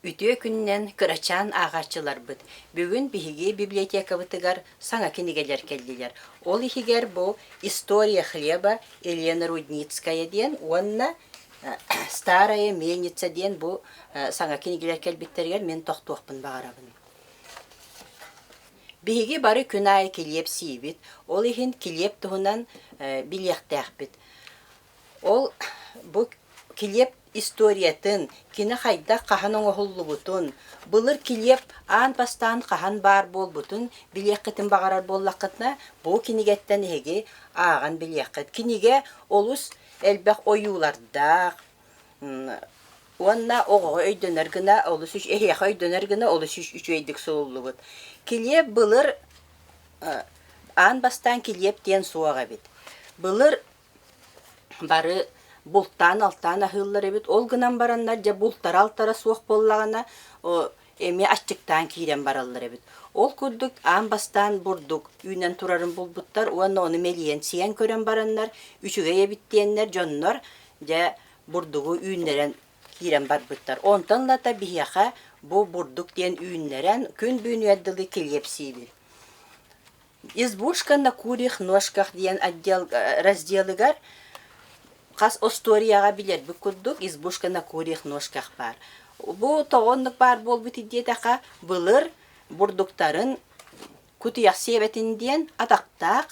Үтүө күнүнэн кырачаан ааҕааччыларбыт! Бүгүн биһиги библиотекабытыгар саҥа кинигэлэр кэллилэр. Ол иһигэр бу «История хлеба» Елена Рудницкая диэн уонна «Старая мельница» диэн бу саҥа кинигэлэр кэлбиттэригэр мин тохтуохпун баҕарабын. Биһиги бары күн аайы килиэп сиибит, ол иһин килиэп туһунан билиэхтээхпит. Ол бу килиэп историятын, кини хайдах хаһан оҥоһуллубутун, былыр килиэп аан бастаан хаһан баар буолбутун билиэххитин баҕарар буоллаххытына, бу кинигэттэн эһиги ааҕан билиэххит. Кинигэ олус элбэх ойуулардаах уонна оҕоҕо өйдөнөр гына олус эһиэхэ өйдөнөр гына олус үчүгэйдик суруллубут. Килиэп былыр аан бастаан килиэп диэн суох эбит. Былыр Бары бултаан-алтаан аһыыллар эбит. Ол гынан бараннар дьэ бултара-алтара суох буоллаҕына, эмиэ аччыктаан киирэн бараллар эбит. Ол курдук аан бастаан бурдук үүнэн турарын булбуттар уонна ону мэлийэн сиэн көрөн бараннар үчүгэй эбит диэннэр дьоннор дьэ бурдугу үүннэрэн киирэн барбыттар. Онтон ылата биһиэхэ бу бурдук диэн үүннэрэн күн бүгүнүгэр дылы килиэп сиибит. Избушка на курьих ножках диэн отдел разделыгар хас остуоруйаҕа билэрбит курдук избушка на курьих ножках баар. Бу тоҕо оннук баар буолбут диэтэххэ, былыр бурдуктарын кутуйах сиэбэтин диэн атахтаах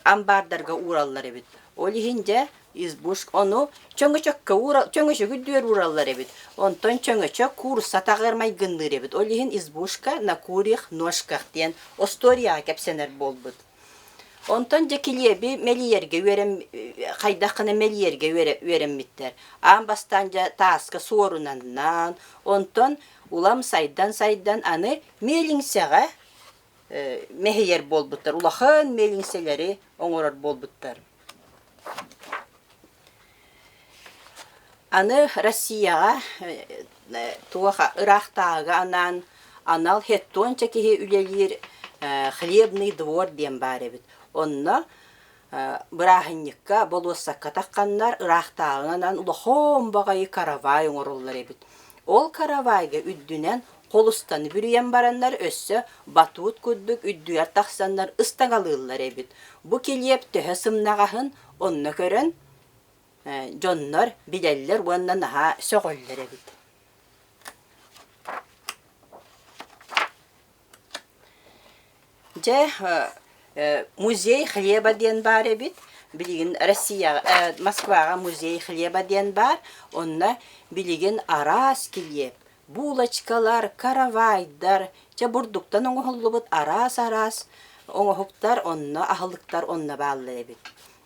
амбаардарга уураллар эбит. Ол иһин дьэ избушка ону чөҥөчөккө уура чөҥөчөгү үрдүгэр уураллар эбит. Онтон чөҥөчөк куурусса атаҕар майгынныыр эбит. Ол иһин избушка на курьих ножках диэн остуоруйаҕа кэпсэнэр буолбут. Онтон дьэ килиэби мэлийэргэ үөрэм хайдах гына мэлийэргэ үөрэммиттэр. Аан бастаан дьэ тааска суорунаннаан, онтон улам сайдан-сайдан аны миэлиҥсэҕэ мэһийэр буолбуттар, улахан миэлиҥсэлэри оҥорор буолбуттар. Аны Россияҕа туох ыраахтааҕыга анаан анал хеттуонча киһи үлэлиир хлебный двор диэн баар эбит. Онно бырааһынньыкка болуоссакка тахханнар ыраахтааҕынан улахан баҕайы каравай оҥороллор эбит. Ол каравайга үрдүнэн холустаны бүрүйэн бараннар өссө батут курдук үрдүгэр тахсаннар ыстаҥалыыллар эбит. Бу килиэп төһө сымнаҕаһын онно көрөн дьоннор билэллэр уонна наһаа сөҕөллөр эбит. Дьэ, музей хлеба диэн баар эбит. Билигин Россияҕа, Москваҕа музей хлеба диэн баар. Онно билигин араас килиэп, булочкалар, каравайдар, чэ бурдуктан оҥоһуллубут араас-араас оҥоһуктар онно аһылыктар онно бааллар эбит.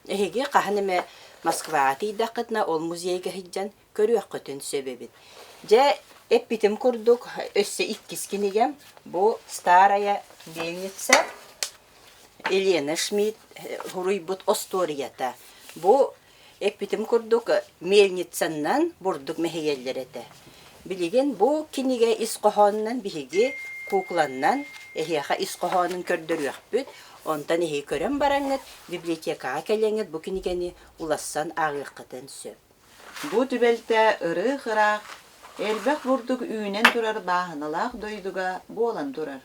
Эһиги хаһан эмэ Москваҕа тиийдэххитинэ ол музейга сылдьан көрүөххүтүн сөп эбит. Дьэ, эппитим курдук, өссө иккис кинигэм бу «Старая мельница» Елена Шмидт суруйбут остуоруйата. Бу эппитим курдук мельницаннан бурдук мэһийэллэр этэ. Билигин бу кинигэ ис хоһоонунан биһиги кукланнан эһиэхэ ис хоһоонун көрдөрүөхпүт. Онтон эһиги көрөн бараҥҥыт библиотекаҕа кэлэҥҥит бу кинигэни улассан ааҕыаххытын сөп. Бу түбэлтэ ырыых-ыраах, элбэх бурдук үүнэн турар бааһыналаах дойдуга буолан турар.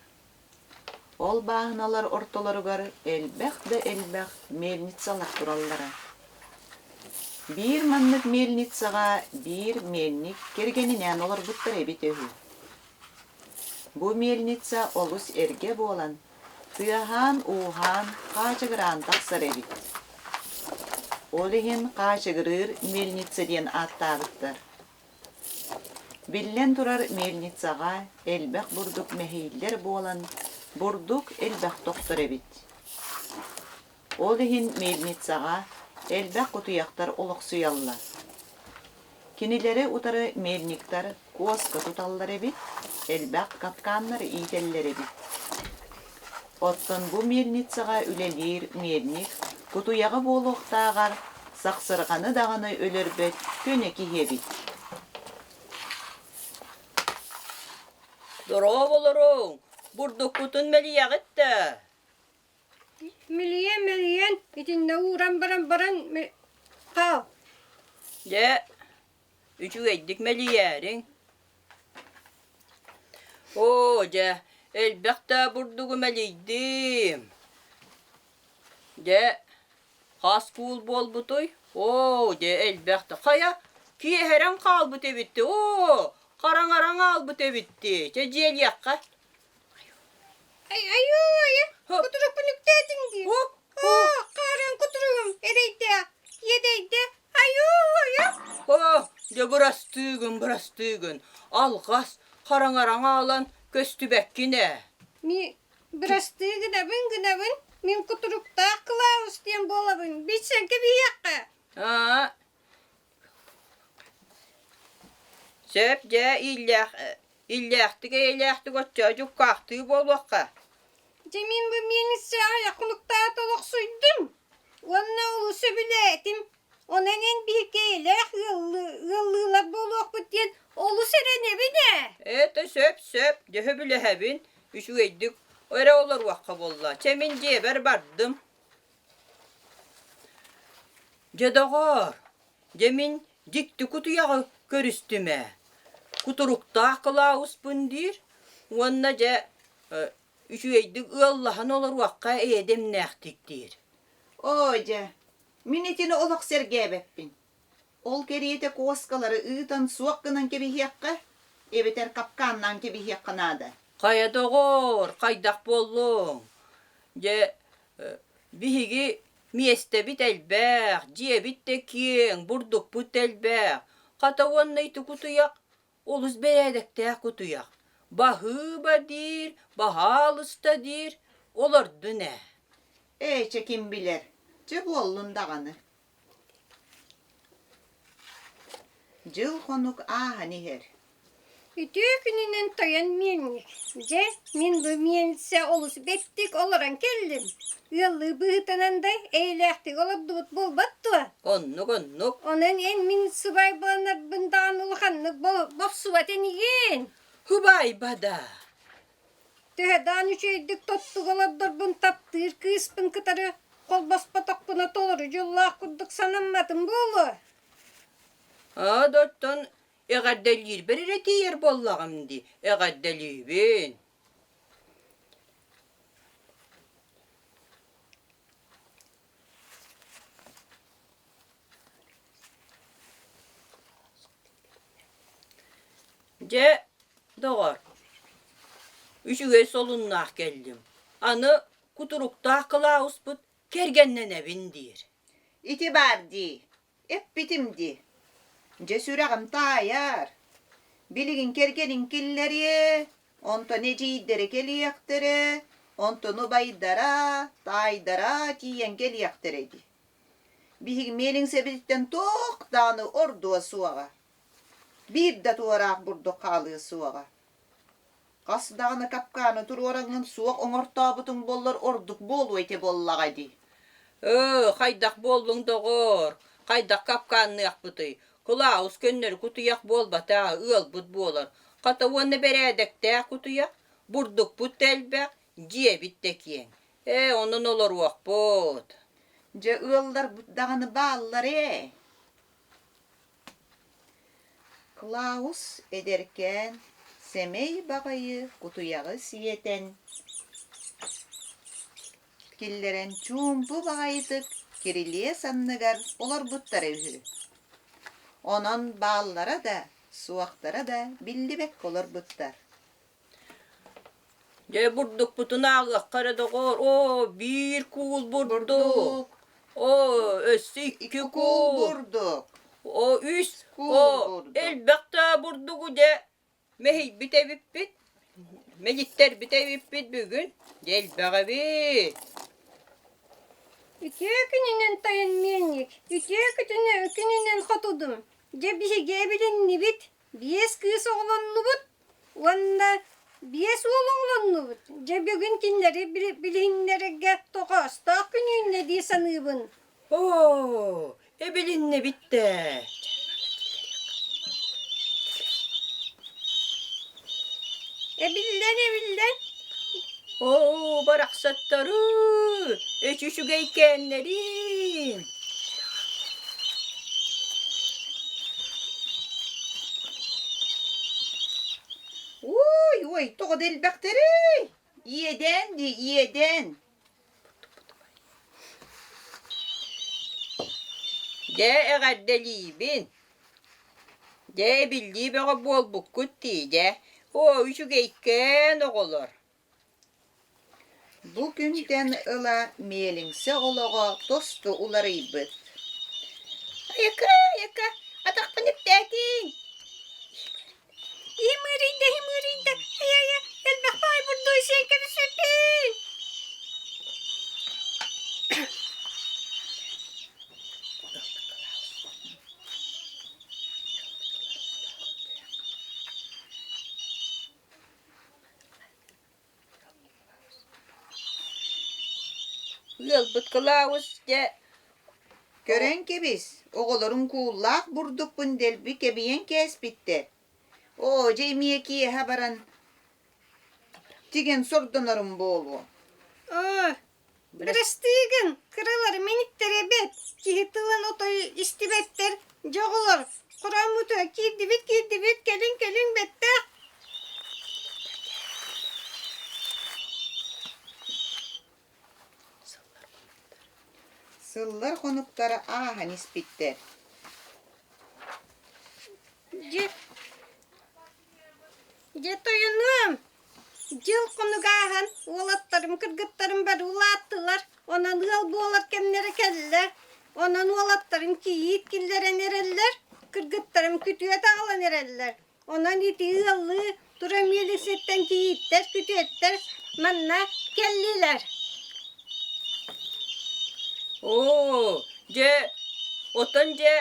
Ол бааһыналар ортолоругар элбэх да элбэх мельницалар тураллара. Биир маннык мельницаҕа биир мельник кэргэнинээн олорбуттар эбитэ үһү. Бу мельница олус эргэ буолан, Тыаһаан-ууһаан, хаачыгыраан тахсар эбит. Ол иһин хаачыгырыыр мельница диэн ааттаабыттар. Биллэн турар мельницаҕа элбэх бурдук мэһийиллэр буолан, бурдук элбэх тохтор эбит. Ол иһин мельницаҕа элбэх кутуйахтар олохсуйаллар. Кинилэри утары мельниктар куоска туталлар эбит, элбэх капканнары иитэллэр эбит. Оттон бу мельницаҕа үлэлиир мельник кутуйаҕы буолуохтааҕар сахсырҕаны даҕаны өлөрбөт көнө киһи эбит. Дорооболоруҥ, бурдуккутун мэлийэҕит да? Милийэн мэлийэн итиннэ ууран баран баран хаал Дьэ, үчүгэйдик мэлийээриҥ. Оо, дьэ, элбэх да бурдугу мэлийдим. Дьэ, хас куул буолбутуй? Оо, дьэ, элбэх да. Хайа, киэһэрэн хаалбыт эбит Оо, хараҥаран хаалбыт эбит Чэ, дьиэлиэххэ. Ай, айуу, айа, кутурукпун үктээтиҥ дии. Оо, хаарыан кутуругум эрэйдээх, иэдэйдэ, айуу, айа. Оо, дьэ бырастыыгын, бырастыыгын. Алҕас хараҥараҥ аалан көстүбэккин ээ. Ми бырастыы гынабын гынабын, мин кутуруктаах Клаус диэн буолабын, билсэн кэбиһиэххэ. Аа, сөп дьэ иллээх иллээхтик эйэлээхтик оччо дьуккаахтыы буолуохха. Дьэ мин бу миэнисэ аҕыйах хонуктаах олохсуйдум уонна олус сөбүлээтим. Онон эн биһиги эйэлээх ыаллыылар буолуохпут диэн олус эрэнэбин ээ. Это сөп сөп, дьэ сөбүлэһэбин, үчүгэйдик эрэ олоруохха буолла. Чэ мин дьиэбэр бардым. Дьэ доҕоор, дьэ мин дьикти кутуйаҕы көрүстүм ээ. Кутуруктаах Кылаауспун диир уонна дьэ үчүгэйдик ыаллаһан олоруохха эйэ-дэмнээхтик диир. Оо дьэ, мин итини олох сэргээбэппин. Ол кэриэтэ куоскалары ыытан суох гынан кэбиһиэххэ, эбэтэр капкааннаан кэбиһиэххэ наада. Хайа доҕоор, хайдах буоллуҥ? Дьэ, биһиги миэстэбит элбэх, дьиэбит да киэҥ, бурдукпут да элбэх. Хата уонна ити кутуйах олус бэрээдэктээх кутуйах. Баһыыба диир, баһаалыста диир, олордун ээ. Ээ, чэ ким билэр, чэ буоллун даҕаны. Дьыл-хонук ааһан иһэр. Үтүө күнүнэн тойон миэнньик. Дьэ, мин бу миэнсэ олус бэттик олорон кэллим. Ыаллыы быһыытынан да эйэлээхтик олордубут буолбат дуо? Оннук, оннук. Онон эн мин сыбаайбаланарбын даҕаны улаханнык бопсубат инигин. Һубаайба да. Төһө даҕаны үчүгэйдик тоттук олордорбун таптыыр кыыспын кытары холбоспотохпуна толору дьоллоох курдук санамматым буолуо. Аа да оттон эҕэрдэлиирбэр эрэ тиийэр буоллаҕым дии, эҕэрдэлиибин. Дьэ, доҕор, үчүгэй солуннаах кэллим. Аны кутуруктаах Кылаауспут кэргэннэнэбин диир. Ити баар дии, эппитим дии. Дьэ сүрэҕим таайар. Билигин кэргэниҥ киллэриэ, онтон эдьиийдэрэ кэлиэхтэрэ, онтон убайдара, таайдара тиийэн кэлиэхтэрэ дии. Биһиги миэлиҥсэбититтэн туох даҕаны ордуо суоҕа. Биир да туораах бурдук хаалыа суоҕа. Хас даҕаны капкааны туруораҥҥын суох оҥортообутуҥ буоллар ордук буолуо этэ буоллаҕа дии. Ээ, хайдах буоллуҥ доҕоор, хайдах капкаанныахпытый? Кылаус көннөрү кутуйах буолбатах, ыалбыт буолар. Хата уонна бэрээдэктээх кутуйах, бурдукпут да элбэх, дьиэбит да киэҥ. Ээ, онон олоруохпут. Дьэ ыалларбыт даҕаны бааллар ээ. Клаус эдэркээн, сэмэй баҕайы кутуйаҕы сиэтэн киллэрэн чуумпу баҕайытык кирилиэс анныгар олорбуттара үһү. Онон бааллара да, суохтара да биллибэккэ олорбуттар. Дьэ бурдукпутун ааҕыахха эрэ доҕоор, оо, биир куул бурдук, Бурдук, оо, өссө икки икки куул куул, бурдук, оо, үс, куул оо, бурдук. элбэх да бурдугу дьэ мэһийбит эбиппит, мэлиттэрбит эбиппит бүгүн, дьэ элбэх эбит. Үтүө күнүнэн тойон миэнньик, үтүө күнүнэн хотудум. Дьэ биһиги эбилиннибит, Биэс кыыс оҕолоннубут уонна биэс уол оҕолоннубут. Дьэ бүгүн кинилэри билиһиннэрэргэ тоҕоостоох күн үүннэ дии саныыбын. Оо, эбилиннибит дээ. Эбиллэн, эбиллэн. Оо, барахсаттары, эч үчүгэйкээннэрин. Уой, Уой, тоҕо да элбэхтэрий? Иэдээн дии, иэдээн. Дьэ, эҕэрдэлиибин. Дьэ, эбиллии бөҕө буолбуккут дии, дьэ. Оо, үчүгэйкээн оҕолор. Бу күнтэн ыла миэлиҥсэ олоҕо тосту уларыйбыт. Айака, айака, атахпын үктээтиҥ. Иһим ыарыйда, иһим ыарыйда, айа-айа, элбэх баай бурдуй сиэн кэбиспиппин. Ыалбыт Кылаабыс дьэ Көрөн кэбис, оҕолорум кууллаах бурдукпун дэлби кэбийэн кээспиттэр. Оо, дьэ эмиэ киэһэ баран тигэн сордонорум буолуо. Оо, бырастыыгын, кыралар мэниктэр эбээт, киһи тылын отой истибэттэр, дьэ оҕолор, хорооммутугар киирдибит киирдибит, кэлиҥ кэлиҥ бэттэх. Сыллар хонуктара ааһан испиттэр. Дьэ, дьэ тойонуом, дьыл хонук ааһан уолаттарым, кыргыттарым бары улааттылар, онон ыал буолар кэмнэрэ кэллэ. Онон уолаттарым кийиит киллэрэн эрэллэр, кыргыттарым күтүөт аҕалан эрэллэр. Онон ити ыаллыы турар милициттэн кийииттэр, күтүөттэр манна кэллилэр. Оо, дьэ, оттон дьэ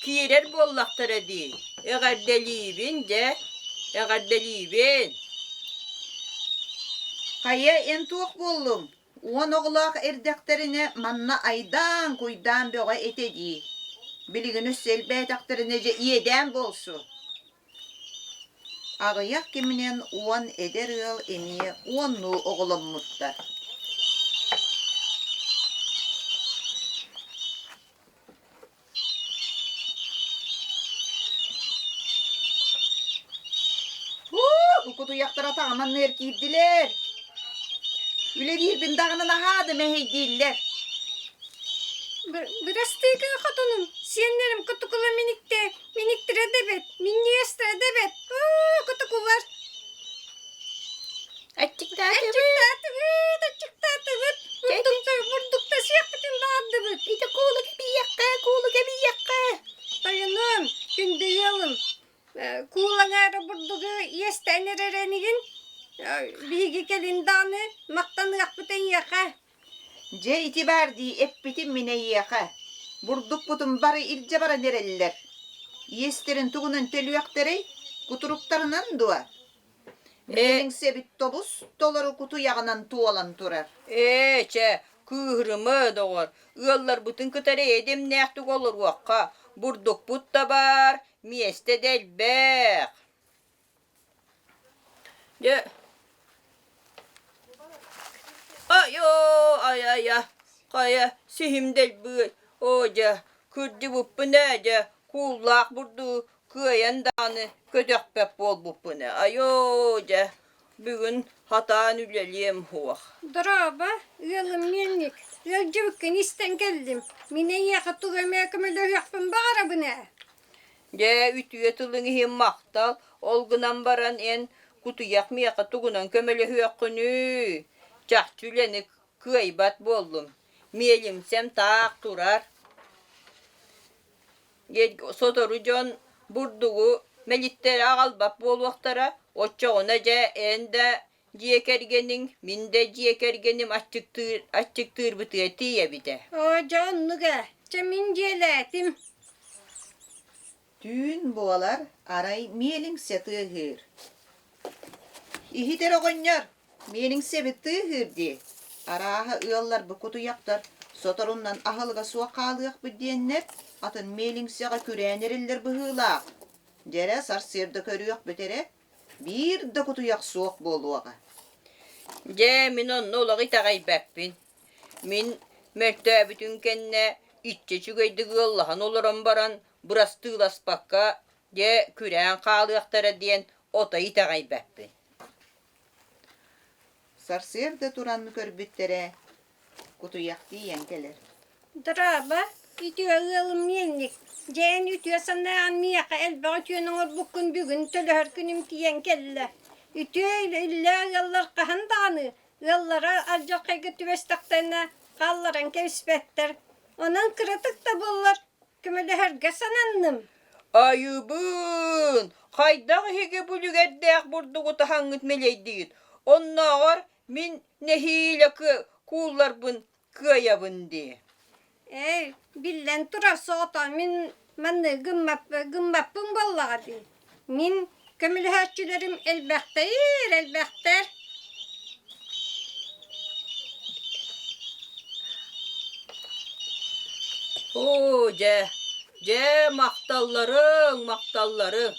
киирэр буоллахтара дии. Эҕэрдэлиибин дьэ, эҕэрдэлиибин. Хайа, эн туох буоллуҥ? Уон оҕолоох эрдэхтэринэ манна айдаан-куйдаан бөҕө этэ дии. Билигин өссө элбээтэхтэринэ дьэ иэдээн буолсу. Аҕыйах кэминэн уон эдэр ыал эмиэ уоннуу оҕоломмуттар. Бу кутуйахтара таҕаманныар киирдилэр. Үлэлиирбин даҕаны наһаа да мэһэйдииллэр. Бырастыыгын хотунум, сиэннэрим кутукула миниктэ, миниктирэ да эбит, минньигэстэрэ да эбит. Оо, кутукулар. Аччыктаатыбыт, аччыктаатыбыт, бурдукта, бурдукта сиэхпитин баҕардыбыт. Ити куулу кэбийиэххэ, куулу кэбийиэххэ. Тойонум, күндү ыалым, куул аҥаара бурдугу иэстээн эрэр энигин, биһиги кэлин даҕаны махтаныахпыт эйиэхэ. Дьэ ити баар дии эппитим мин эйиэхэ, бурдукпутун бары илдьэ баран эрэллэр. Иэстэрин тугунан төлүөхтэрэй, кутуруктарынан дуо? Миэлиҥсэбит тобус толору кутуйаҕынан туолан турар. Ээ, чэ, кыыһырыма, доҕор, ыалларбытын кытары эдэмнээхтик олоруохха, бурдукпут да баар, миэстэ да элбэх. Дьэ, айоо, ай-айа, хайа, сиһим дэлбиэй, оо дьэ, кырдьыбыппын ээ дьэ, кууллаах бурдугу кыайан даҕаны көтөхпөт буолбуппун ээ, айоо дьэ, бүгүн хатаан үлэлиэм суох. Дорообо, ыалым миэнник, ыалдьыбыккын истэн кэллим. Мин эйиэхэ тугу эмэ көмөлөһүөхпүн баҕарабын ээ. Дьэ, үтүө тылыҥ иһин махтал, ол гынан баран эн кутуйах миэхэ тугунан көмөлөһүөххүнүй? Чахчы үлэни кыайбат буоллум, миэлимсэм таах турар. Сотору дьон бурдугу мэлиттэрэ аҕалбат буолуохтара, оччоҕуна дьэ эн да дьиэ кэргэниҥ, мин да дьиэ кэргэним аччыктыыр аччыктыырбытыгар тиийэбит ээ. Оо, дьэ оннук ээ. Чэ мин дьиэлээтим. Түүн буолар, арай миэлиҥсэ тыаһыыр. Иһитэр оҕонньор, миэлиҥсэбит тыаһыыр дии. Арааһа ыалларбыт кутуйахтар соторунан аһылыга суох хаалыахпыт диэннэр, атын миэлиҥсэҕэ күрээн эрэллэр быһыылаах. Дьэрэ сарсыарда көрүөхпүт эрэ, биир да кутуйах суох буолуоҕа. Дьэ, мин онно олох итэҕэйбэппин. Мин мөлтөөбүтүм кэннэ иччи үчүгэйдик ыаллаһан олорон баран бырастыыласпакка, дьэ, күрээн хаалыахтара диэн. Отой итэҕэйбэппин. Сарсыарда туран көрбүттэрэ, кутуйах тиийэн кэлэр. Дорообо, үтүө ыалым миэнник. Дьэ эн үтүө санааҕын миэхэ элбэх үтүөнү оҥорбуккун бүгүн төлөһөр күнүм тиийэн кэллэ. Үтүө иллээх ыаллар хаһан даҕаны ыаллара алдьархайга түбэстэхтэринэ хаалларан кэбиспэттэр. Онон кыратык да буоллар көмөлөһөргө сананным. Айыбыын! Хайдах эһиги бу үлүгэрдээх бурдугу таһаҥҥыт мэлэйдигит? Оннооҕор мин нэһиилэ куулларбын кыайабын дии. Эй, биллэн турар соҕотоо мин манны гыммаппын буоллаҕа дии. Мин көмөлөһөөччүлэрим элбэхтэр, элбэхтэр. Оо, дьэ, дьэ, махталларыҥ, махталларыҥ.